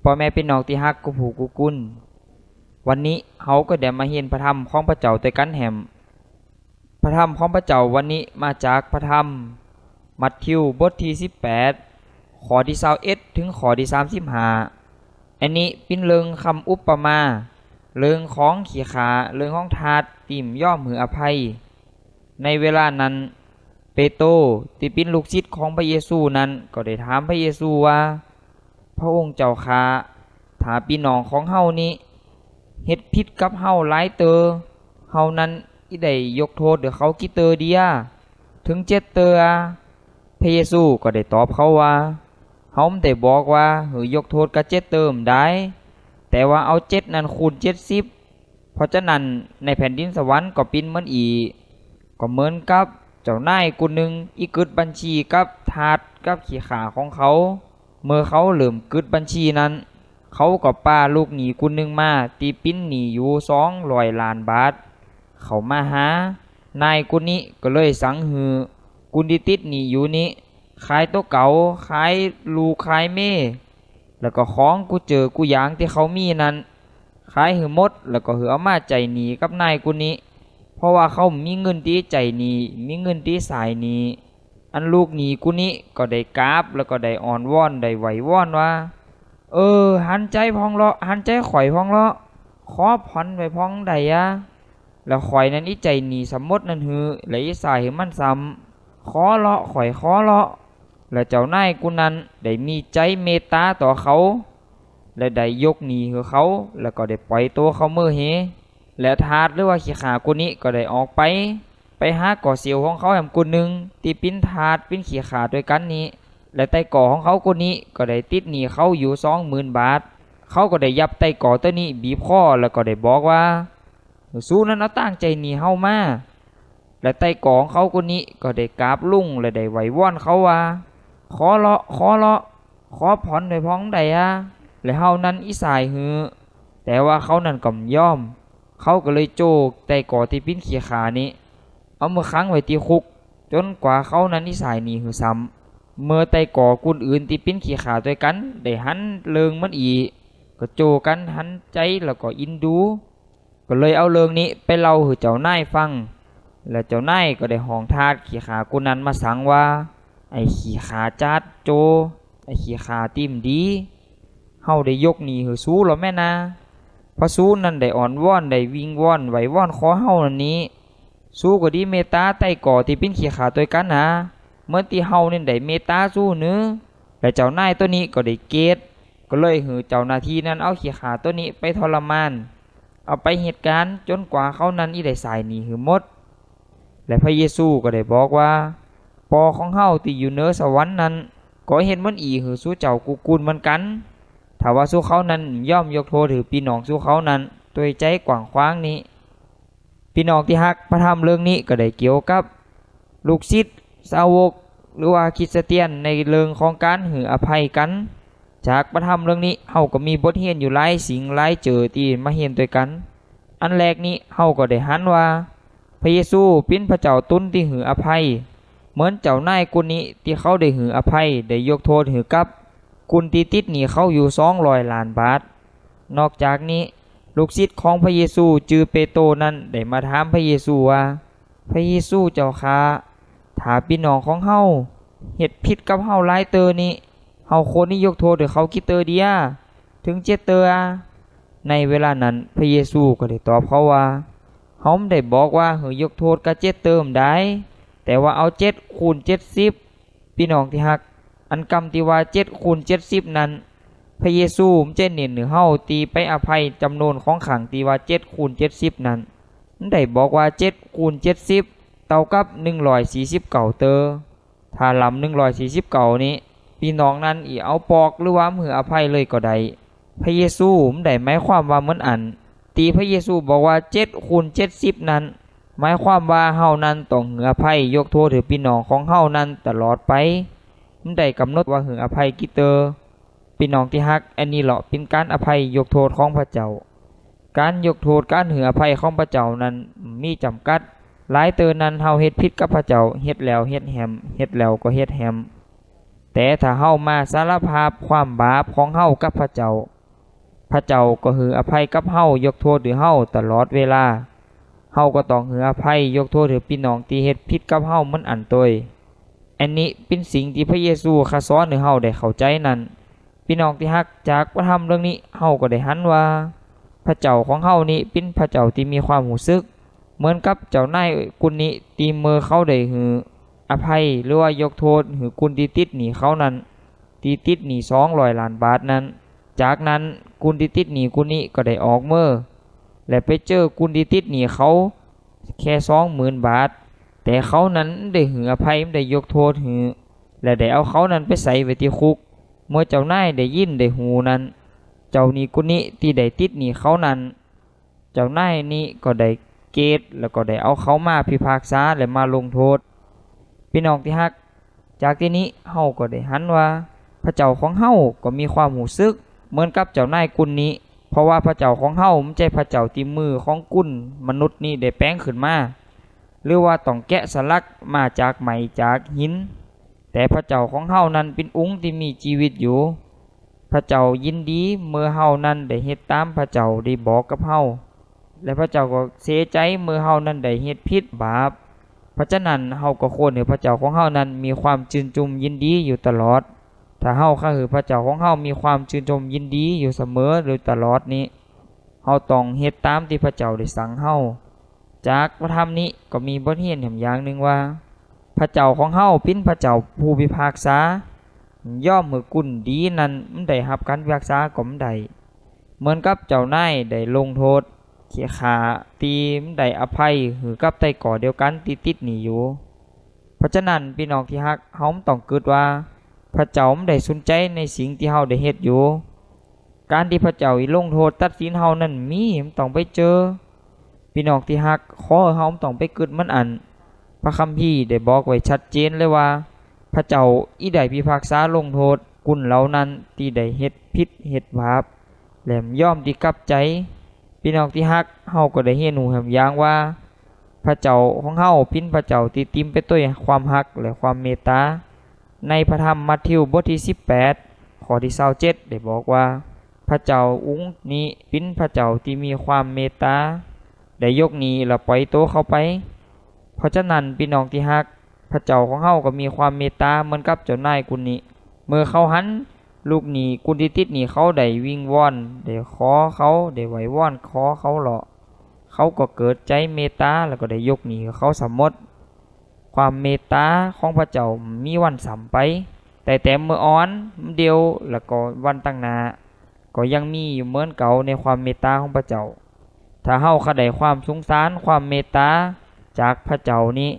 ພໍ່ແມ່ພີ່ນ້ອງທີ່ຮັກຄູ່ຜູ້ຄູ່ກຸນ, ວັນນີ້ເຮົາກໍໄດ້ມາຮຽນພະທຳຂອງພະເຈົ້າດ້ວຍກັນແຮມ. ພະທຳຂອງພະເຈົ້າວັນນີ້ມາຈາກພະທຳມັດທິວ ບົດທີສິບແປດ ຂໍ້ທີຊາວເອັດ ເຖິງຂໍ້ທີສາມສິບຫ້າ. ອັນນີ້ເປັນເລື່ອງຄຳອຸປະມາ, ເລື່ອງຂອງຂີ້ຂ້າ, ເລື່ອງຂອງທາດທີ່ບໍ່ຍອມໃຫ້ອະໄພ. ໃນເວລານັ້ນ ເປໂຕທີ່ເປັນລູກສິດຂອງພະເຢຊູນັ້ນ ກໍໄດ້ຖາມພະເຢຊູວ່າ, ພະອົງເຈົ້າຂ້າ, ຖ້າພີ່ນ້ອງຂອງເຮົານີ້ເຮັດຜິດກັບເຮົາຫຼາຍເຕີ, ເຮົານັ້ນຊິໄດ້ຍົກໂທດໃຫ້ເຂົາກິເຕີເດຍ? ເຖິງເຈັດເຕີອ? ພະເຢຊູກໍໄດ້ຕອບເຂົາວ່າ, ເຮົາບໍ່ໄດ້ບອກວ່າໃຫ້ຍົກໂທດກະເຈັດເຕີໃດ, ແຕ່ວ່າເອົາເຈັດນັ້ນຄູນເຈັດສິບ. ເພາະສະນັ້ນ ໃນແຜ່ນດິນສະຫວັນກໍເປັນເໝືອນອີກ, ກໍເໝືອນກັບເຈົ້ານາຍຜູ້ໜຶ່ງທີ່ກຶດບັນຊີກັບທາດກັບຂີ້ຂ້າຂອງເຂົາ. ເມື່ອເຂົາເລີ່ມກຶດບັນຊີນັ້ນ, ເຂົາກໍປາລູກໜີ້ຜູ້ໜຶ່ງມາທີ່ເປັນໜີ້ຢູ່ສອງຮ້ອຍລ້ານບາດ ເຂົ້າມາຫາ. ນາຍຜູ້ນີ້ກໍເລີຍສັ່ງໃຫ້ຄົນທີ່ຕິດໜີ້ຢູ່ນີ້ ຂາຍຕົວເກົ່າ, ຂາຍລູກຂາຍເມຍ ແລ້ວກໍຂອງກູເຈີກູຢ່າງທີ່ເຂົາມີນັ້ນ ຂາຍໃຫ້ໝົດ ແລ້ວກໍໃຫ້ເອົາມາຈ່າຍໜີ້ກັບນາຍຜູ້ນີ້, ເພາະວ່າເຂົາມີເງິນທີ່ຈ່າຍໜີ້, ມີເງິນທີ່ສາຍໜີ້. ອັນລູກໜີ້ຜູ້ນີ້ກໍໄດ້ກາບ ແລ້ວກໍໄດ້ອ້ອນວອນ, ໄດ້ໄຫວ້ວອນວ່າ, ເອີ, ຫັນໃຈພອງເລາະ, ຫັນໃຈຂ້ອຍພອງເລາະ, ຂໍຜ່ອນໄວ້ພອງໄດ້ອະ? ແລ້ວຂ້ອຍນັ້ນຊິຈ່າຍໜີ້ສຳໝົດນັ້ນໃຫ້ ແລະ ຊິສາຍໃຫ້ມັນຊ້ຳ. ຂໍເລາະ, ຂ້ອຍຂໍເລາະ. ແລະ ເຈົ້ານາຍຜູ້ນັ້ນໄດ້ມີໃຈເມດຕາຕໍ່ເຂົາ ແລະ ໄດ້ຍົກໜີ້ໃຫ້ເຂົາ ແລະ ກໍໄດ້ປ່ອຍໂຕເຂົາເມີເຮ. ແລະ ທາດ ຫຼືວ່າຂີ້ຂ້າຜູ້ນີ້ກໍໄດ້ອອກໄປ, ໄປຫາກໍເຊວຂອງເຂົາແຮມຜູ້ໜຶ່ງ ທີ່ເປັນທາດເປັນຂີ້ຂ້າດ້ວຍກັນນີ້. ແລະ ໄຕ້ກໍຂອງເຂົາຜູ້ນີ້ກໍໄດ້ຕິດໜີ້ເຂົາຢູ່ສອງໝື່ນບາດ. ເຂົາກໍໄດ້ຫຍັບໄຕ້ກໍໂຕນີ້ບີບຄໍ ແລ້ວກໍໄດ້ບອກວ່າ, ໃຫ້ສູນັ້ນເອົາຕາງຈ່າຍໜີ້ເຮົາມາ. ແລະ ໄຕ້ກໍຂອງເຂົາຜູ້ນີ້ກໍໄດ້ກາບລົງ ແລະ ໄດ້ໄຫວ້ວອນເຂົາວ່າ, ຂໍເລາະ, ຂໍເລາະ, ຂໍຜ່ອນໄວ້ພອງໄດ້ອະ? ແລະ ເຮົານັ້ນຊິສາຍໃຫ້. ແຕ່ວ່າເຂົານັ້ນກໍບໍ່ຍອມ. ເຂົາກໍເລີຍໂຈ້ໄຕ້ກໍທີ່ເປັນຂີ້ຂ້ານີ້ ເອົາມາຂັງໄວ້ທີ່ຄຸກ ຈົນກວ່າເຂົານັ້ນຊິສາຍໜີ້ໃຫ້ຊ້ຳ. ເມື່ອໄຕ້ກໍຄົນອື່ນທີ່ເປັນຂີ້ຂ້າດ້ວຍກັນໄດ້ຫັນເລື່ອງມັນອີກ, ກໍໂຈ້ກັນຫັນໃຈ ແລ້ວກໍອິນດູ. ກໍເລີຍເອົາເລື່ອງນີ້ໄປເລົ່າໃຫ້ເຈົ້ານາຍຟັງ. ແລ້ວເຈົ້ານາຍກໍໄດ້ຮ້ອງທາດຂີ້ຂ້າຜູ້ນັ້ນມາສັງວ່າ, ໄອ້ຂີ້ຂ້າຈາດໂຈ, ໄອ້ຂີ້ຂ້າຕີນບໍ່ດີ, ເຮົາໄດ້ຍົກໜີ້ໃຫ້ສູແລ້ວແມ້ນາ. ເພາະສູນັ້ນໄດ້ອ້ອນວອນ, ໄດ້ວິງວອນ, ໄຫວ້ວອນຂໍເຮົານັ້ນນີ້, ສູກໍໄດ້ເມດຕາໄຕ້ກໍທີ່ເປັນຂີ້ຂ້າດ້ວຍກັນນາ, ເໝືອນທີ່ເຮົານີ້ໄດ້ເມດຕາສູນີ້. ແລະ ເຈົ້ານາຍໂຕນີ້ກໍໄດ້ເກດ, ກໍເລີຍໃຫ້ເຈົ້າໜ້າທີ່ນັ້ນເອົາຂີ້ຂ້າໂຕນີ້ໄປທໍລະມານ, ເອົາໄປເຮັດການຈົນກວ່າເຂົານັ້ນຊິໄດ້ສາຍໜີ້ໃຫ້ໝົດ. ແລະ ພະເຢຊູກໍໄດ້ບອກວ່າ, ພໍ່ຂອງເຮົາທີ່ຢູ່ເໜືອສະຫວັນນັ້ນ ກໍເຮັດໝັນອີໃຫ້ສູ່ເຈົ້າກູ່ກຸນເໝືອນກັນ, ຖ້າວ່າສູ່ເຂົານັ້ນຍອມຍົກໂທດໃຫ້ພີ່ນ້ອງສູ່ເຂົານັ້ນດ້ວຍໃຈກວ້າງຂວາງນີ້. ພີ່ນ້ອງທີ່ຮັກ, ພະທຳເລື່ອງນີ້ກໍໄດ້ກ່ຽວກັບລູກສິດ, ສາວົກ ຫຼືວ່າຄຣິສຕຽນ ໃນເລື່ອງຂອງການໃຫ້ອະໄພກັນ. ຈາກພະທຳເລື່ອງນີ້ ເຮົາກໍມີບົດຮຽນຢູ່ຫຼາຍສິ່ງຫຼາຍເຈີທີ່ມາຮຽນດ້ວຍກັນ. ອັນແລກນີ້ ເຮົາກໍໄດ້ຫັນວ່າ ພະເຢຊູເປັນພະເຈົ້າຕົນທີ່ໃຫ້ອະໄພ, ເໝືອນເຈົ້ານາຍຄົນນີ້ທີ່ເຂົາໄດ້ໃຫ້ອະໄພ, ໄດ້ຍົກໂທດໃຫ້ກັບຄົນທີ່ຕິດໜີ້ເຂົາຢູ່ສອງຮ້ອຍລ້ານບາດ. ນອກຈາກນີ້, ລູກສິດຂອງພະເຢຊູຊື່ເປໂຕນັ້ນໄດ້ມາຖາມພະເຢຊູວ່າ, ພະເຢຊູເຈົ້າຂ້າ, ຖ້າພີ່ນ້ອງຂອງເຮົາເຮັດຜິດກັບເຮົາຫຼາຍເຕີນີ້, ເຮົາຄວນຊິຍົກໂທດໃຫ້ເຂົາກີ່ເຕີເດຍ? ເຖິງເຈັດເຕີອາ? ໃນເວລານັ້ນ ພະເຢຊູກໍໄດ້ຕອບເຂົາວ່າ, ເຮົາບໍ່ໄດ້ບອກວ່າໃຫ້ຍົກໂທດກະເຈັດເຕີໃດ, ແຕ່ວ່າເອົາເຈັດຄູນເຈັດສິບ. ພີ່ນ້ອງທີ່ຮັກ, ອັນຄຳທີ່ວ່າເຈັດຄູນເຈັດສິບນັ້ນ, ພະເຢຊູບໍ່ໄດ້ເນັ້ນໃຫ້ເຮົາຕີໄປອະໄພຈຳນວນຂອງຄັ້ງທີ່ວ່າເຈັດຄູນເຈັດສິບນັ້ນ, ມັນໄດ້ບອກວ່າເຈັດຄູນເຈັດສິບເທົ່າກັບໜຶ່ງຮ້ອຍສີ່ສິບເກົ້າເຕີ. ຖ້າລ້ຳໜຶ່ງຮ້ອຍສີ່ສິບເກົ້ານີ້, ພີ່ນ້ອງນັ້ນຊິເອົາປອກ ຫຼືວ່າໃຫ້ອະໄພເລີຍກໍໄດ້. ພະເຢຊູບໍ່ໄດ້ໝາຍຄວາມວ່າເໝືອນອັນ. ທີ່ພະເຢຊູບອກວ່າເຈັດຄູນເຈັດສິບນັ້ນ, ໝາຍຄວາມວ່າເຮົານັ້ນຕ້ອງໃຫ້ອະໄພ, ຍົກໂທດໃຫ້ພີ່ນ້ອງຂອງເຮົານັ້ນຕະຫຼອດໄປ. ບໍ່ໄດ້ກຳນົດວ່າໃຫ້ອະໄພກີ່ເຕີ. ພີ່ນ້ອງທີ່ຮັກ, ອັນນີ້ເລາະເປັນການອະໄພຍົກໂທດຂອງພະເຈົ້າ. ການຍົກໂທດ, ການໃຫ້ອະໄພຂອງພະເຈົ້ານັ້ນມີຈຳກັດ. ຫຼາຍເຕີນັ້ນເຮົາເຮັດຜິດກັບພະເຈົ້າ, ເຮັດແລ້ວເຮັດແຮມ, ເຮັດແລ້ວກໍເຮັດແຮມ. ແຕ່ຖ້າເຮົາມາສາລະພາບຄວາມບາບຂອງເຮົາກັບພະເຈົ້າ, ພະເຈົ້າກໍໃຫ້ອະໄພກັບເຮົາ, ຍົກໂທດໃຫ້ເຮົາຕະຫຼອດເວລາ. ເຮົາກໍຕ້ອງໃຫ້ອະໄພ, ຍົກໂທດໃຫ້ພີ່ນ້ອງທີ່ເຮັດຜິດກັບເຮົາເໝືອນກັນໂຕຍ. ອັນນີ້ເປັນສິ່ງທີ່ພະເຢຊູຄະສອນໃຫ້ເຮົາໄດ້ເຂົ້າໃຈນັ້ນ. ພີ່ນ້ອງທີ່ຮັກ, ຈາກພະທຳເລື່ອງນີ້ ເຮົາກໍໄດ້ຫັນວ່າ ພະເຈົ້າຂອງເຮົານີ້ເປັນພະເຈົ້າທີ່ມີຄວາມຮູ້ສຶກ ເໝືອນກັບເຈົ້ານາຍກຸນນີ້ ທີ່ເມື່ອເຂົາໄດ້ໃຫ້ອະໄພ ຫຼືວ່າຍົກໂທດໃຫ້ກຸນທີ່ຕິດໜີ້ເຂົານັ້ນ ທີ່ຕິດໜີ້ສອງຮ້ອຍລ້ານບາດນັ້ນ. ຈາກນັ້ນ ກຸນທີ່ຕິດໜີ້ກຸນນີ້ກໍໄດ້ອອກເມືອ ແລະ ໄປເຈີກຸນທີ່ຕິດໜີ້ເຂົາແຄ່ສອງໝື່ນບາດ, ແຕ່ເຂົານັ້ນໄດ້ໃຫ້ອະໄພ, ໄດ້ຍົກໂທດໃຫ້ ແລະ ໄດ້ເອົາເຂົານັ້ນໄປໃສ່ໄວ້ທີ່ຄຸກ. ເມື່ອເຈົ້ານາຍໄດ້ຍິນໄດ້ຮູ້ນັ້ນ, ເຈົ້າໜີ້ກຸນນີ້ທີ່ໄດ້ຕິດໜີ້ເຂົານັ້ນ, ເຈົ້ານາຍນີ້ກໍໄດ້ເກດ ແລ້ວກໍໄດ້ເອົາເຂົາມາພິພາກສາ ແລະ ມາລົງໂທດ. ພີ່ນ້ອງທີ່ຮັກ, ຈາກທີ່ນີ້ເຮົາກໍໄດ້ຫັນວ່າ ພະເຈົ້າຂອງເຮົາກໍມີຄວາມຮູ້ສຶກເໝືອນກັບເຈົ້ານາຍກຸນນີ້, ເພາະວ່າພະເຈົ້າຂອງເຮົາບໍ່ໃຊ່ພະເຈົ້າທີ່ມືຂອງກຸນມະນຸດນີ້ໄດ້ແປງຂຶ້ນມາ ຫຼືວ່າຕ້ອງແກະສະຫຼັກມາຈາກໄມ້ຈາກຫີນ, ແຕ່ພະເຈົ້າຂອງເຮົານັ້ນເປັນອົງທີ່ມີຊີວິດຢູ່. ພະເຈົ້າຍິນດີເມື່ອເຮົານັ້ນໄດ້ເຮັດຕາມພະເຈົ້າໄດ້ບອກກັບເຮົາ, ແລະ ພະເຈົ້າກໍເສຍໃຈເມື່ອເຮົານັ້ນໄດ້ເຮັດຜິດບາບ. ເພາະສະນັ້ນ ເຮົາກໍຄວນໃຫ້ພະເຈົ້າຂອງເຮົານັ້ນມີຄວາມຊື່ນຊົມຍິນດີຢູ່ຕະຫຼອດ. ຖ້າເຮົາຢາກໃຫ້ພະເຈົ້າຂອງເຮົາມີຄວາມຊື່ນຊົມຍິນດີຢູ່ສະເໝີໂດຍຕະຫຼອດນີ້, ເຮົາຕ້ອງເຮັດຕາມທີ່ພະເຈົ້າໄດ້ສັ່ງເຮົາ. ຈາກພະທຳນີ້ກໍມີບົດຮຽນແຖມຢ່າງໜຶ່ງວ່າ ພະເຈົ້າຂອງເຮົາເປັນພະເຈົ້າຜູ້ພິພາກສາ, ຍອມໃຫ້ກຸນດີນັ້ນໄດ້ຮັບການພິພາກສາກໍໄດ້, ເໝືອນກັບເຈົ້ານາຍໄດ້ລົງໂທດເຂຍຂ້າທີ່ໄດ້ອະໄພໃຫ້ກັບໄຕກໍດຽວກັນທີ່ຕິດໜີ້ຢູ່. ເພາະສະນັ້ນ ພີ່ນ້ອງທີ່ຮັກ, ເຮົາຕ້ອງຄິດວ່າ ພະເຈົ້າໄດ້ສົນໃຈໃນສິ່ງທີ່ເຮົາໄດ້ເຮັດຢູ່. ການທີ່ພະເຈົ້າລົງໂທດຕັດສິນເຮົານັ້ນມີ, ມັນຕ້ອງໄປເຈີ. ພີ່ນ້ອງທີ່ຮັກ, ຂໍໃຫ້ເຮົາຕ້ອງໄປຄິດເໝືອນກັນ. ພະຄຳພີໄດ້ບອກໄວ້ຊັດເຈນເລີຍວ່າ ພະເຈົ້າອີ່ໄດ້ພິພາກສາລົງໂທດກຸນເຫຼົ່ານັ້ນທີ່ໄດ້ເຮັດຜິດເຮັດບາບ ແລະ ຍອມທີ່ກັບໃຈ. ພີ່ນ້ອງທີ່ຮັກ, ເຮົາກໍໄດ້ຮຽນຮູ້ແຖມຢ່າງວ່າ ພະເຈົ້າຂອງເຮົາເປັນພະເຈົ້າທີ່ເຕັມໄປດ້ວຍຄວາມຮັກ ແລະ ຄວາມເມດຕາ. ໃນພະທຳມັດທິວບົດທີສິບແປດ ຂໍ້ທີຊາວເຈັດ ໄດ້ບອກວ່າ ພະເຈົ້າອົງນີ້ເປັນພະເຈົ້າທີ່ມີຄວາມເມດຕາ ໄດ້ຍົກໜີ້ ແລະ ປ່ອຍໂຕເຂົາໄປ. ເພາະສະນັ້ນ ພີ່ນ້ອງທີ່ຮັກ, ພະເຈົ້າຂອງເຮົາກໍມີຄວາມເມດຕາເໝືອນກັບເຈົ້ານາຍກຸນນີ້. ເມື່ອເຂົາຫັນລູກໜີ້, ກຸນທີ່ຕິດໜີ້ເຂົາໄດ້ວິງວອນ, ໄດ້ຂໍເຂົາ, ໄດ້ໄຫວ້ວອນຂໍເຂົາເລາະ, ເຂົາກໍເກີດໃຈເມດຕາ ແລ້ວກໍໄດ້ຍົກໜີ້ໃຫ້ເຂົາສຳໝົດ. ຄວາມເມດຕາຂອງພະເຈົ້າມີວັນຊຳໄປ, ແຕ່ແຕ່ເມື່ອອ່ອນ, ດຽວ ແລ້ວກໍວັນຕັ້ງໜ້າ ກໍຍັງມີຢູ່ເໝືອນເກົ່າໃນຄວາມເມດຕາຂອງພະເຈົ້າ. ຖ້າເຮົາຢາກໄດ້ຄວາມສົງສານ, ຄວາມເມດຕາຈາກພະເຈົ້ານີ້,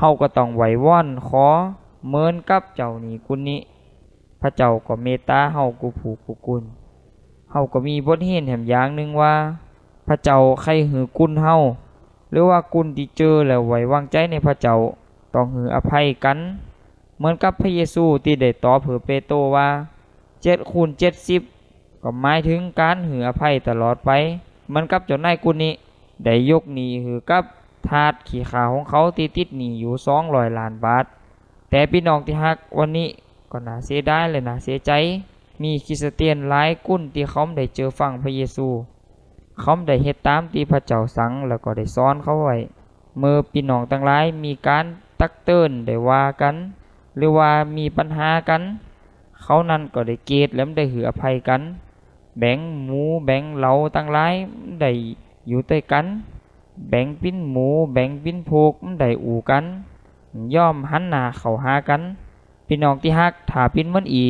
ເຮົາກໍຕ້ອງໄຫວ້ວອນຂໍເໝືອນກັບເຈົ້າໜີ້ກຸນນີ້. ພະເຈົ້າກໍເມດຕາເຮົາກູ່ຜູ້ກູ່ກຸນ. ເຮົາກໍມີບົດຮຽນແຖມຢ່າງໜຶ່ງວ່າ ພະເຈົ້າໃຄ່ໃຫ້ກຸນເຮົາ ຫຼືວ່າກຸນທີ່ເຈີ ແລະ ໄວ້ວາງໃຈໃນພະເຈົ້າ ຕ້ອງໃຫ້ອະໄພກັນ ເໝືອນກັບພະເຢຊູທີ່ໄດ້ຕອບໃຫ້ເປໂຕວ່າ ເຈັດຄູນເຈັດສິບ ກໍໝາຍເຖິງການໃຫ້ອະໄພຕະຫຼອດໄປ. ເໝືອນກັບເຈົ້ານາຍກຸນນີ້ໄດ້ຍົກໜີ້ໃຫ້ກັບທາດຂີ້ຂ້າຂອງເຂົາທີ່ຕິດໜີ້ຢູ່ສອງຮ້ອຍລ້ານບາດ. ແຕ່ພີ່ນ້ອງທີ່ຮັກ, ວັນນີ້ກໍໜ້າເສຍດາຍ ແລະ ໜ້າເສຍໃຈ, ມີຄຣິສຕຽນຫຼາຍຄົນທີ່ເຂົາບໍ່ໄດ້ເຈີຟັງພະເຢຊູ, ເຂົາບໍ່ໄດ້ເຮັດຕາມທີ່ພະເຈົ້າສັ່ງ ແລ້ວກໍໄດ້ສອນເຂົາໄວ້. ເມື່ອພີ່ນ້ອງທັງຫຼາຍມີການຕັກເຕືອນ, ໄດ້ວ່າກັນ ຫຼືວ່າມີບັນຫາກັນ, ເຂົານັ້ນກໍໄດ້ເກດ ແລະ ບໍ່ໄດ້ໃຫ້ອະໄພກັນ. ແບ່ງໝູແບ່ງເຫຼົ້າທັງຫຼາຍບໍ່ໄດ້ຢູ່ດ້ວຍກັນ, ແບ່ງປິ່ນໝູແບ່ງປິ່ນໂພກບໍ່ໄດ້ອູ້ກັນ, ບໍ່ຍອມຫັນໜ້າເຂົ້າຫາກັນ. ພີ່ນ້ອງທີ່ຮັກ, ຖ້າເປັນເໝືອນອີ່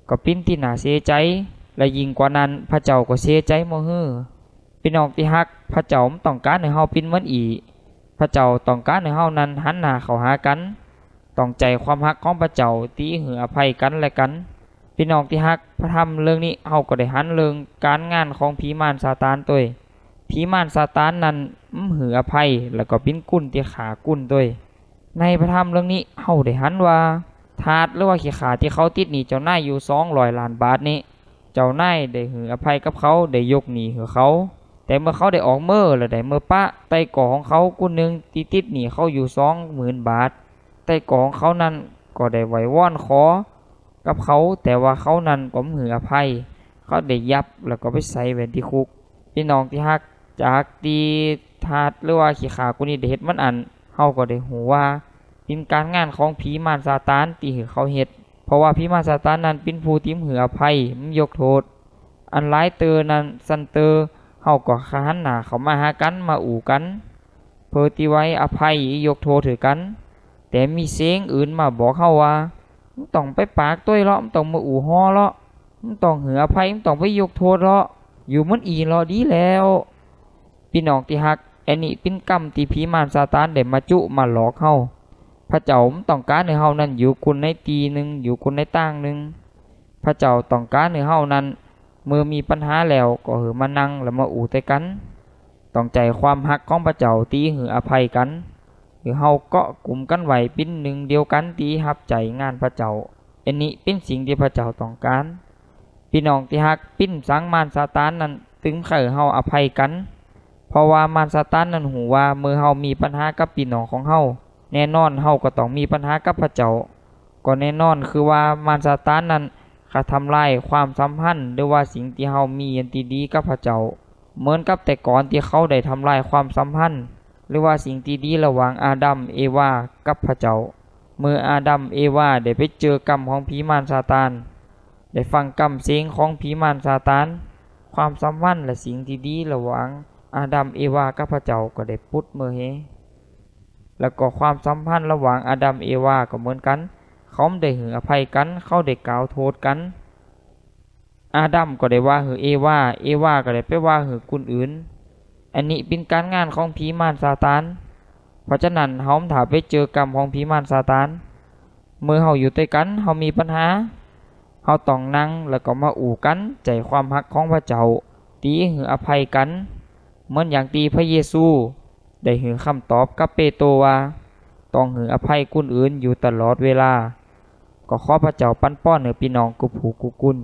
ກໍເປັນທີ່ໜ້າເສຍໃຈ, ແລະ ຍິ່ງກວ່ານັ້ນ ພະເຈົ້າກໍເສຍໃຈບໍ່ຮື? ພີ່ນ້ອງທີ່ຮັກ, ພະເຈົ້າບໍ່ຕ້ອງການໃຫ້ເຮົາເປັນເໝືອນອີ່. ພະເຈົ້າຕ້ອງການໃຫ້ເຮົານັ້ນຫັນໜ້າເຂົ້າຫາກັນ, ຕ້ອງໃຈຄວາມຮັກຂອງພະເຈົ້າທີ່ໃຫ້ອະໄພກັນແລະກັນ. ພີ່ນ້ອງທີ່ຮັກ, ພະທຳເລື່ອງນີ້ເຮົາກໍໄດ້ຫັນເລື່ອງການງານຂອງຜີມານຊາຕານໂຕຍ. ຜີມານຊາຕານນັ້ນບໍ່ໃຫ້ອະໄພ ແລະ ກໍເປັນກຸນທີ່ຂ້າກຸນໂຕຍ. ໃນພະທຳເລື່ອງນີ້ເຮົາໄດ້ຫັນວ່າທາດ ຫຼືວ່າຂີ້ຂ້າທີ່ເຂົາຕິດໜີ້ເຈົ້ານາຍຢູ່ສອງຮ້ອຍລ້ານບາດນີ້, ເຈົ້ານາຍໄດ້ໃຫ້ອະໄພກັບເຂົາ, ໄດ້ຍົກໜີ້ໃຫ້ເຂົາ. ແຕ່ເມື່ອເຂົາໄດ້ອອກເມືອ ແລະ ໄດ້ເມືອປະໄຕກໍຂອງເຂົາ ກຸນໜຶ່ງທີ່ຕິດໜີ້ເຂົາຢູ່ສອງໝື່ນບາດ, ໄຕກໍຂອງເຂົານັ້ນກໍໄດ້ໄຫວ້ວອນຂໍກັບເຂົາ, ແຕ່ວ່າເຂົານັ້ນກໍບໍ່ໃຫ້ອະໄພ. ເຂົາໄດ້ຍັບ ແລ້ວກໍໄປໃສ່ໄວ້ທີ່ຄຸກ. ພີ່ນ້ອງທີ່ຮັກ, ຈາກທີ່ທາດ ຫຼືວ່າຂີ້ຂ້າຜູ້ນີ້ໄດ້ເຮັດມັນອັນ, ເຮົາກໍໄດ້ຮູ້ວ່າເປັນການງານຂອງຜີມານຊາຕານທີ່ໃຫ້ເຂົາເຮັດ, ເພາະວ່າຜີມານຊາຕານນັ້ນເປັນຜູ້ທີ່ບໍ່ໃຫ້ອະໄພ, ບໍ່ຍົກໂທດ. ອັນຫຼາຍເຕີນັ້ນ, ຊັ້ນເຕີ, ເຮົາກໍຫັນໜ້າເຂົ້າມາຫາກັນ, ມາອູ່ກັນ, ເພື່ອທີ່ວ່າໃຫ້ອະໄພ, ຍົກໂທດໃຫ້ກັນ. ແຕ່ມີສຽງອື່ນມາບອກເຮົາວ່າ, ມຶງຕ້ອງໄປປາກໂຕ້ຍເລາະ, ມຶງຕ້ອງມາອູ່ຫໍເລາະ, ມຶງຕ້ອງໃຫ້ອະໄພ, ມຶງຕ້ອງໄປຍົກໂທດເລາະ, ຢູ່ມັນອີ່ເລາະດີແລ້ວ. ພີ່ນ້ອງທີ່ຮັກ, ອັນນີ້ເປັນກຳທີ່ຜີມານຊາຕານໄດ້ມາຈຸມາຫຼອກເຮົາ. ພະເຈົ້າບໍ່ຕ້ອງການໃຫ້ເຮົານັ້ນຢູ່ຄົນໃນທີ່ໜຶ່ງ, ຢູ່ຄົນໃນຕາງໜຶ່ງ. ພະເຈົ້າຕ້ອງການໃຫ້ເຮົານັ້ນ ເມື່ອມີບັນຫາແລ້ວ ກໍໃຫ້ມານັ່ງ ແລະ ມາອູ່ແຕ່ກັນ. ຕ້ອງໃຊ້ຄວາມຮັກຂອງພະເຈົ້າທີ່ໃຫ້ອະໄພກັນ, ໃຫ້ເຮົາເກາະກຸ່ມກັນໄວ້ເປັນໜຶ່ງດຽວກັນທີ່ຮັບໃຊ້ງານພະເຈົ້າ. ອັນນີ້ເປັນສິ່ງທີ່ພະເຈົ້າຕ້ອງການ. ພີ່ນ້ອງທີ່ຮັກ, ເປັນຫຍັງມານຊາຕານນັ້ນຈຶ່ງບໍ່ໃຫ້ເຮົາອະໄພກັນ? ເພາະວ່າມານຊາຕານນັ້ນຮູ້ວ່າເມື່ອເຮົາມີບັນຫາກັບພີ່ນ້ອງຂອງເຮົາ, ແນ່ນອນເຮົາກໍຕ້ອງມີບັນຫາກັບພະເຈົ້າ. ກໍແນ່ນອນຄືວ່າມານຊາຕານນັ້ນກະທຳລາຍຄວາມສຳພັນ ຫຼືວ່າສິ່ງທີ່ເຮົາມີອັນທີ່ດີກັບພະເຈົ້າ, ເໝືອນກັບແຕ່ກ່ອນທີ່ເຂົາໄດ້ທຳລາຍຄວາມສຳພັນ ຫຼືວ່າສິ່ງທີ່ດີລະຫວ່າງອາດຳ ເອວາ ກັບພະເຈົ້າ. ເມື່ອອາດຳ ເອວາ ໄດ້ໄປເຈີກຳຂອງຜີມານຊາຕານ, ໄດ້ຟັງກຳສຽງຂອງຜີມານຊາຕານ, ຄວາມສຳພັນ ແລະ ສິ່ງທີ່ດີລະຫວ່າງອາດຳ ເອວາ ກັບພະເຈົ້າກໍໄດ້ປຸດເມີເຮ. ແລ້ວກໍຄວາມສຳພັນລະຫວ່າງອາດຳ ເອວາ ກໍເໝືອນກັນ, ເຂົາບໍ່ໄດ້ໃຫ້ອະໄພກັນ, ເຂົາໄດ້ກ່າວໂທດກັນ. ອາດຳກໍໄດ້ວ່າໃຫ້ເອວາ, ເອວາກໍໄດ້ໄປວ່າໃຫ້ຄົນອື່ນ. ອັນນີ້ເປັນການງານຂອງຜີມານຊາຕານ. ເພາະສະນັ້ນ, ເຮົາບໍ່ຖ້າໄປເຈີກຳຂອງຜີມານຊາຕານ. ເມື່ອເຮົາຢູ່ດ້ວຍກັນ, ເຮົາມີບັນຫາ, ເຮົາຕ້ອງນັ່ງ ແລ້ວກໍມາອູ່ກັນ, ໃຊ້ຄວາມຮັກຂອງພະເຈົ້າທີ່ໃຫ້ອະໄພກັນ, ເໝືອນຢ່າງທີ່ພະເຢຊູໄດ້ໃຫ້ຄຳຕອບກັບເປໂຕວ່າ, ຕ້ອງໃຫ້ອະໄພຄົນອື່ນຢູ່ຕະຫຼອດເວລາ. ກໍຂໍພະເຈົ້າປັນປອນໃຫ້ພີ່ນ້ອງທຸກຜູ້ທຸກຄົນ.